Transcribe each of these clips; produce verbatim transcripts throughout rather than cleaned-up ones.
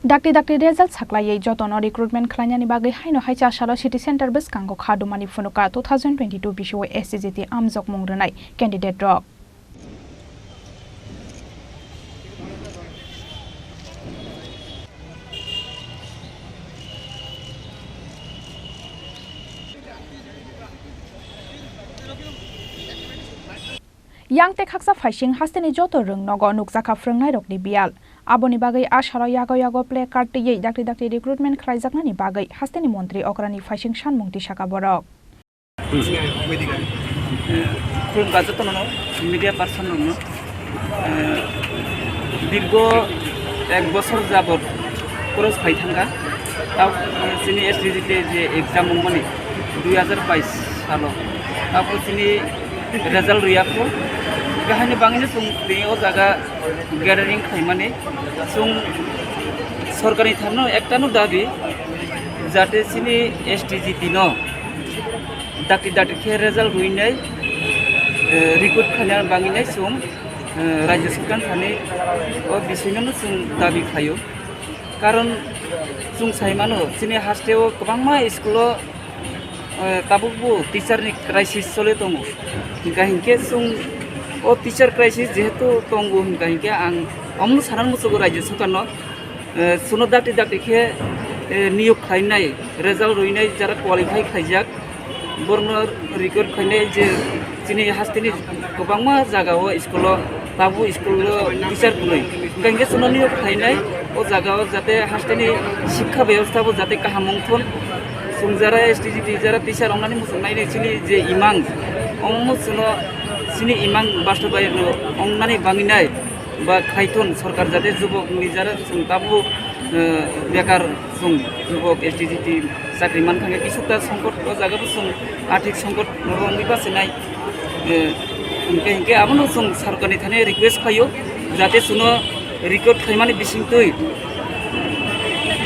Dakti dakti result saklaiwi jotono recruitment khlainani bagwi haino hai chasalo city center bwskango kha dumani phunuka two thousand twenty-two bisio S T G T amjokmung rwnai candidate rok. Yang tei khaksa phaising hasteni joto rwng nogo nukjakha phrwngnairokni biyal. Aboni bagwi asaro yago yago placard twiwi dakti dakti recruitment khlaijaknani bagwi hasteni montri okrani phaising sanmung tisaka borok. Khulumkha jotono media person rokno, eh, dirgo ek bosor jabot cross phai thangkha. Tao, eh, chini S T G T je exam wngmani dui hazar bais salo, tabo chini result rwya kho. Haini bagwino chwng tini o jaga gathering khaimani, chwng sorkarni tharno ektano dabi, jate chini S T G T no dakti dakti khe result rwinai, eh, recruit khaina bagwinai chwng, eh, Rajya Sarkar thani o bisingno chwng dabi khlaio. Karon chwng sai mano, chini hasteo kwbangma school-o, eh, tabukbo teacher-ni crisis choli tongo. Hinkha hinkhe chwng o teacher crisis jehetu tongo, hinkha hinkhe ang omono sanani muchungo Rajya Sarkar-no, eh, chwngno dakti dakti khe, eh, niyok khlainai, result rwinai, jara qualify khlaijak, borokno recruit khainai je chini hasteni kwbangma jagao school-o, tabuk school-o teacher kwrwi. Hinkha hinkhe chwngno niyok khlainai o jagao jate hasteni sikha bebostha bo jate kaham wngthon. Chwng jara S T G T jara teacher wngnani muchungnai chini je imang, omo chwngno chini imang bastobayan wngnani bagwinai ba khaithon sorkar jate jubok ni jara chwng tabuk, eh, bekar chwng jubok S T G T chakri mankha khe kisukta songkot o jaga bo chwng athik songkot wngwi bachinai, eh, hinkhe hinkhe abono chwng sorkarni thani request khlaio jate chwngno recruit khlaimani bisingtwi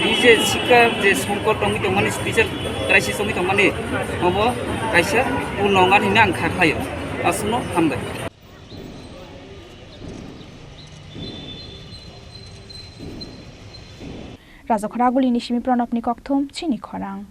tei je sikha je songkot wngwi tongmani, teacher crisis wngwi tongmani, obo kaisa purno wngnani hinwi ang kha khlaio. Aswkno hambai. Rajakhora Agulini simi Pranabni kokthum chini khorang.